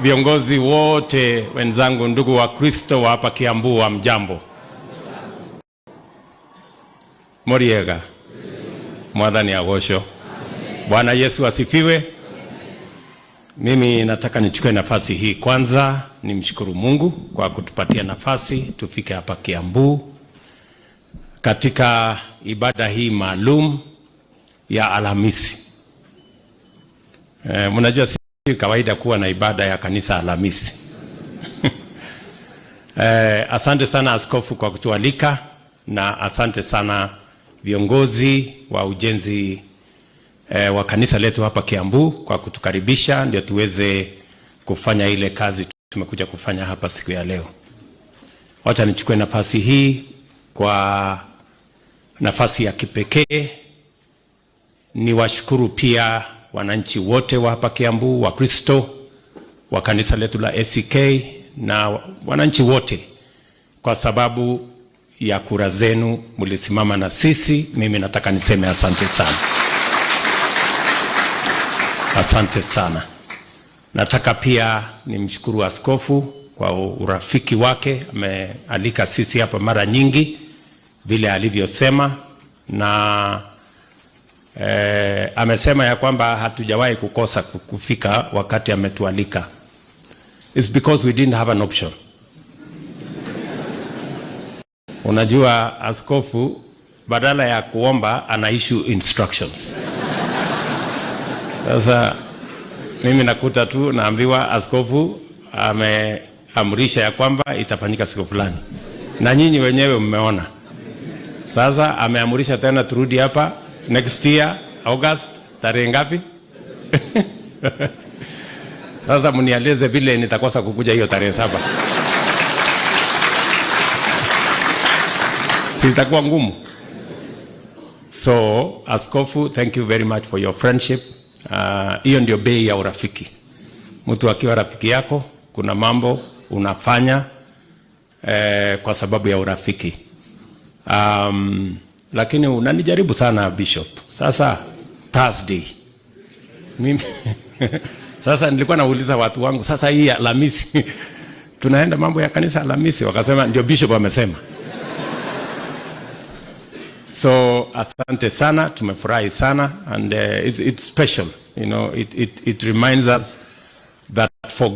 Viongozi wote wenzangu, ndugu wa Kristo wa hapa Kiambu, wa mjambo. Moriega mwathani agocwo. Bwana Yesu asifiwe. Mimi nataka nichukue nafasi hii kwanza nimshukuru Mungu kwa kutupatia nafasi tufike hapa Kiambu katika ibada hii maalum ya Alhamisi. Mnajua si kawaida kuwa na ibada ya kanisa Alhamisi. Asante sana askofu kwa kutualika na asante sana viongozi wa ujenzi wa kanisa letu hapa Kiambu kwa kutukaribisha ndio tuweze kufanya ile kazi tumekuja kufanya hapa siku ya leo. Wacha nichukue nafasi hii kwa nafasi ya kipekee niwashukuru pia wananchi wote wa hapa Kiambu, wa Kristo wa kanisa letu la ACK na wananchi wote kwa sababu ya kura zenu mlisimama na sisi. Mimi nataka niseme asante sana, asante sana. Nataka pia nimshukuru askofu kwa urafiki wake, amealika sisi hapa mara nyingi vile alivyosema, na amesema ya kwamba hatujawahi kukosa kufika wakati ametualika. It's because we didn't have an option. Unajua, askofu badala ya kuomba ana issue instructions. Sasa mimi nakuta tu naambiwa askofu ameamrisha ya kwamba itafanyika siku fulani, na nyinyi wenyewe mmeona. Sasa ameamrisha tena turudi hapa next year August, tarehe ngapi? Sasa mnieleze vile nitakosa kukuja hiyo tarehe 7. Sitakuwa ngumu. So askofu, thank you very much for your friendship. Hiyo ndio bei ya urafiki. Mtu akiwa rafiki yako, kuna mambo unafanya kwa sababu ya urafiki. Lakini unanijaribu sana Bishop. Sasa Thursday mimi sasa nilikuwa nauliza watu wangu, sasa hii Alhamisi tunaenda mambo ya kanisa Alhamisi, wakasema ndio Bishop amesema. So asante sana, tumefurahi sana and it's special, it reminds us that for